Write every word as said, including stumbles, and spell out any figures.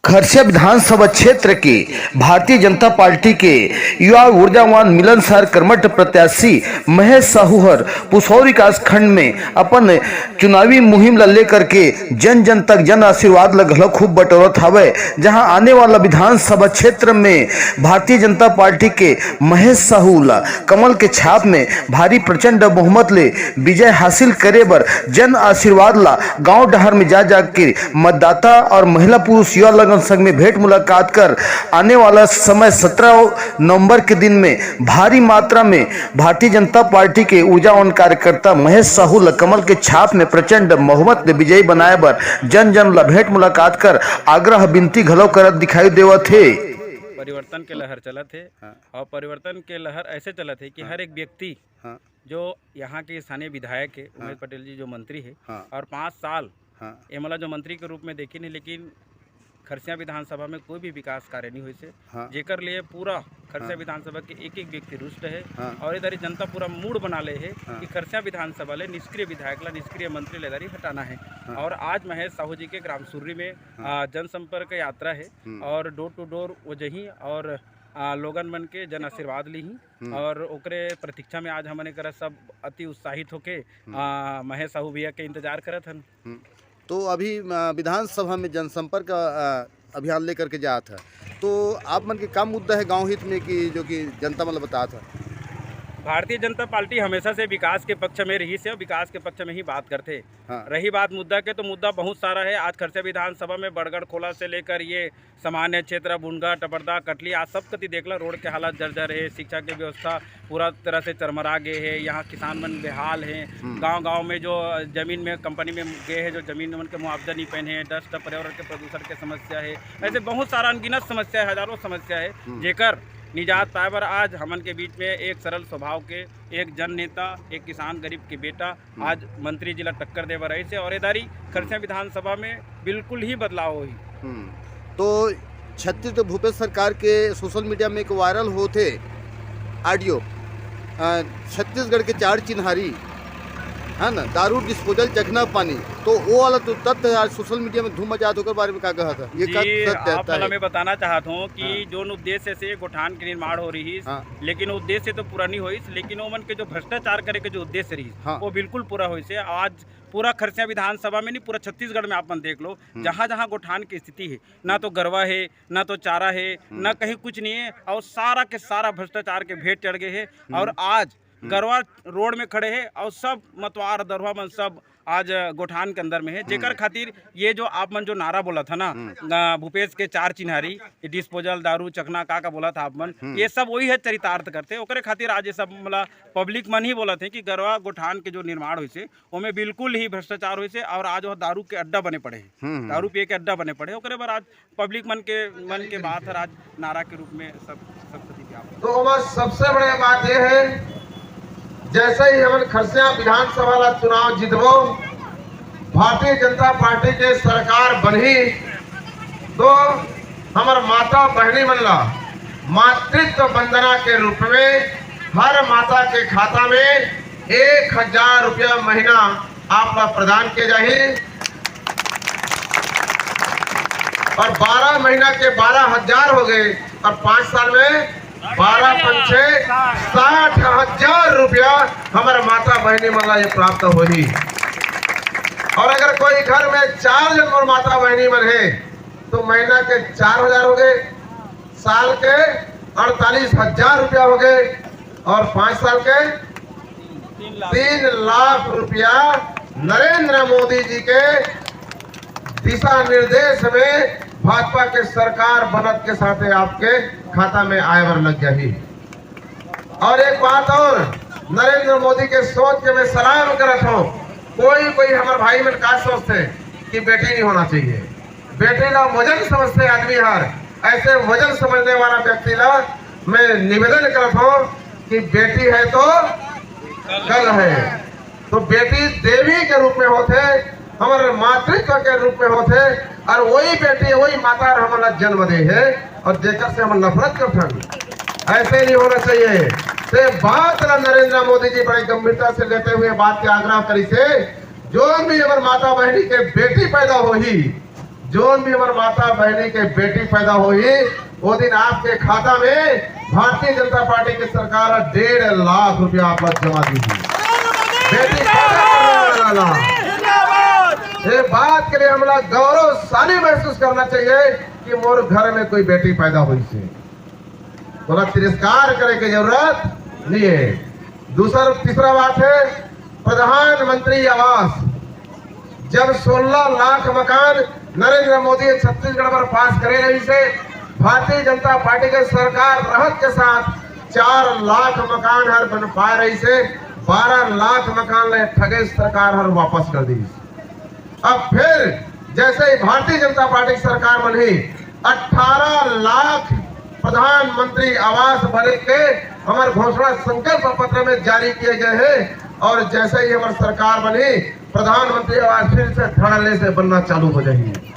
खरसिया विधानसभा क्षेत्र के भारतीय जनता पार्टी के युवा ऊर्जावान मिलनसार कर्मठ प्रत्याशी महेश साहू हर पुसौर विकास खंड में अपन चुनावी मुहिम ला लेकर के जन जन तक जन आशीर्वाद ला घलो खूब बटोरत हवय, जहां आने वाला विधानसभा क्षेत्र में भारतीय जनता पार्टी के महेश साहू ला कमल के छाप में भारी प्रचंड बहुमत ले विजय हासिल करे बर जन आशीर्वाद ला गांव डहर में जा जा के मतदाता और महिला पुरुष युवा लगन संग में भेंट मुलाकात कर आने वाला समय सत्रह नवंबर के दिन में भारी मात्रा में भारतीय जनता पार्टी के ऊर्जावान कार्यकर्ता महेश साहू ल कमल के छाप में प्रचंड बहुमत ले विजयी बनाए बर जन जन ल भेंट मुलाकात कर आग्रह विनती घलो करत दिखाई देवत हे। परिवर्तन के लहर चलत हे। हाँ। और परिवर्तन के लहर ऐसे चलत हे कि हाँ। हर एक व्यक्ति हाँ। जो यहाँ के स्थानीय विधायक हे, हाँ। उमेश पटेल जी जो मंत्री हे, हाँ। और पाँच साल हाँ। एमन ला जो मंत्री के रूप में देखे नहीं, लेकिन खरसिया विधानसभा में कोई भी विकास कार्य नहीं होइस हे, हाँ। जेकर लिए पूरा खरसिया हाँ। विधानसभा के एक एक व्यक्ति रुष्ट हे हाँ। और इधर जनता पूरा मूड बना ले हे हाँ। कि खरसिया विधानसभा ले निष्क्रिय विधायक ला, निष्क्रिय मंत्री ला इधर हटाना हे। हाँ। और आज महेश साहू जी के ग्राम सुर्री में, हाँ। आ, जनसंपर्क यात्रा हे हम्म। और door to door वो जही और, आ, लोगन मन के जन आशीर्वाद लीही हम्म। और ओकरे प्रतीक्षा में आज हमन एकरा सब अति उत्साहित होके, हम्म। आ, महेश साहू भैया के इंतजार करत हन। हम्म। तो अभी, आ, विधानसभा में जनसंपर्क, आ, अभियान लेकर के जात हे, तो आप मन के का मुद्दा हे गांव हित में कि जो कि जनता मन ल बतात हे? भारतीय जनता पार्टी हमेशा से विकास के पक्ष में रहिस हे और विकास के पक्ष में ही बात करथे। हाँ। रही बात मुद्दा के, तो मुद्दा बहुत सारा हे। आज खरसिया विधानसभा में बड़गड़ खोला से लेकर ये सामान्य क्षेत्र, बुनगा, टपरदा, कटली, आज सब कति देखला, रोड के हालत जर्जर हे, शिक्षा के व्यवस्था पूरा तरह से चरमरा गे हे, यहाँ किसान मन बेहाल हे, हम्म। गांव-गांव में जो जमीन में कंपनी में गे हे, जो जमीन मन के मुआवजा नहीं पाइन हे, dust पर्यावरण के प्रदूषण के समस्या हे, ऐसे बहुत सारा अनगिनत समस्या हे, हजारों समस्या हे, हम्म। जेकर निजात पाए बर आज हमन के बीच में एक सरल स्वभाव के एक जन नेता, एक किसान गरीब के बेटा हम्म। आज मंत्री जी ला टक्कर दे बर आइस हे और ए दारी खरसिया विधानसभा में बिल्कुल ही बदलाव होही। हम्म। तो छत्तीसगढ़ भूपेश सरकार के सोशल मीडिया में एक वायरल होत हे ऑडियो, अ, छत्तीसगढ़ के चार चिन्हारी, है ना, दारू, डिस्पोजल, चखना पानी, तो वो वाला तो तथ्य आज सोशल मीडिया में धूम मचात हे, ओकर बारे में का कहत हे? ये का जी, सत्य आप तथ्य मन ला हे? मैं बताना चाहत हूँ कि हाँ। जोन उद्देश्य से गोठान के निर्माण हो रहिस, हाँ। लेकिन उद्देश्य तो पूरा नहीं होइस, लेकिन ओमन के जो भ्रष्टाचार करे के जो उद्देश्य रहिस, हाँ। वो बिल्कुल पूरा होइस हे। आज पूरा खरसिया विधानसभा में नहीं, पूरा छत्तीसगढ़ में आप मन देख लो, हम्म। जहाँ-जहाँ गोठान की स्थिति हे, ना तो गरवा हे, ना तो चारा हे, हम्म। ना कहीं कुछ नहीं हे, और सारा के सारा भ्रष्टाचार के भेंट चढ़ गए हे। हम्म। और आज हम्म। गरवा रोड में खड़े हे और सब मतवार दरुहा मन सब आज गोठान के अंदर में हे, जेकर हम्म। खातिर ये जो आप मन जो नारा बोलत हे ना, हम्म। अ, भूपेश के चार चिन्हारी, ये डिस्पोजल, दारू, चखना, का का बोलत हे आप मन, हम्म। ये सब वही हे, चरितार्थ करथे। ओकरे खातिर आज ये सब मतलब पब्लिक मन ही बोलत हे कि गरवा गोठान के जो निर्माण होइस हे, ओमे बिल्कुल ही भ्रष्टाचार होइस हे और आज वो दारू के अड्डा बने पड़े हे, हम्म। दारू पिए के अड्डा बने पड़े हे। ओकरे बर आज पब्लिक मन के, मन के बात हर आज नारा के रूप में सब, सब कति व्याप्त। तो ओमा सबसे बड़े बात ये हे, जैसे ही हमन खरसिया विधानसभा ला चुनाव जीतबो, भारतीय जनता पार्टी के सरकार बनही, तो हमर माता बहिनी मन ला मातृत्व वंदना के रूप में हर माता के खाता में एक हजार रुपया महीना आप ला प्रदान किए जाही। और बारह महीना के बारह हजार हो गए और पाँच साल में बारह पंचे साठ हजार रुपया हमर माता बहिनी मन ला ये प्राप्त होही। और अगर कोई घर में चार जन मोर माता बहिनी मन हे, तो महीना के चार हजार हो गए, साल के अड़तालीस हजार रुपया हो गए और पाँच साल के तीन लाख रुपया नरेंद्र मोदी जी के दिशा निर्देश में भाजपा के सरकार बनत के साथे आपके खाता में आए बर लग जाही। और एक बात और, नरेंद्र मोदी के सोच के मैं सलाम करत हूँ। कोई कोई हमर भाई मन का सोचथे कि बेटी नहीं होना चाहिए, बेटी ला वजन समझथे आदमी हर, ऐसे वजन समझने वाला व्यक्ति ला मैं निवेदन करत हूँ कि बेटी है तो कल है, तो बेटी देवी के रूप में होथे, हमर मातृत्व के रूप में होथे, और वही बेटी, वही माता हमन ला जन्म दे हे, और जेकर से हमन नफरत करथन, ऐसे नहीं होना चाहिए। ते बात ला नरेंद्र मोदी जी बड़े गंभीरता से लेते हुए बात के आग्रह करिस हे, जोन भी हमर माता बहिनी के बेटी पैदा होही, जोन भी हमर माता बहिनी के बेटी पैदा होही, वो दिन आपके खाता में भारतीय जनता पार्टी के सरकार डेढ़ लाख रुपया आप ला जमा दी। बेटी पैदा करने वाला ला। ये बात के लिए हमला गौरवशाली महसूस करना चाहिए कि मोर घर में कोई बेटी पैदा होइसे। तोला तिरस्कार करे के जरूरत नहीं है। दूसर तीसरा बात है, प्रधानमंत्री आवास, जब सोलह लाख मकान नरेंद्र मोदी छत्तीसगढ़ बर पास करे रहिसे, भारतीय जनता पार्टी के सरकार रहत के साथ चार लाख मकान हर बन पाए रहिसे, बारह लाख मकान ले ठगे सरकार हर वापस कर दीस। अब फिर जैसे ही भारतीय जनता पार्टी की सरकार बनी, अठारह लाख प्रधानमंत्री आवास बने के हमर घोषणा संकल्प पत्र में जारी किए गए हैं। और जैसे ही हमर सरकार बनी, प्रधानमंत्री आवास फिर से धड़ल्ले से बनना चालू हो जाही।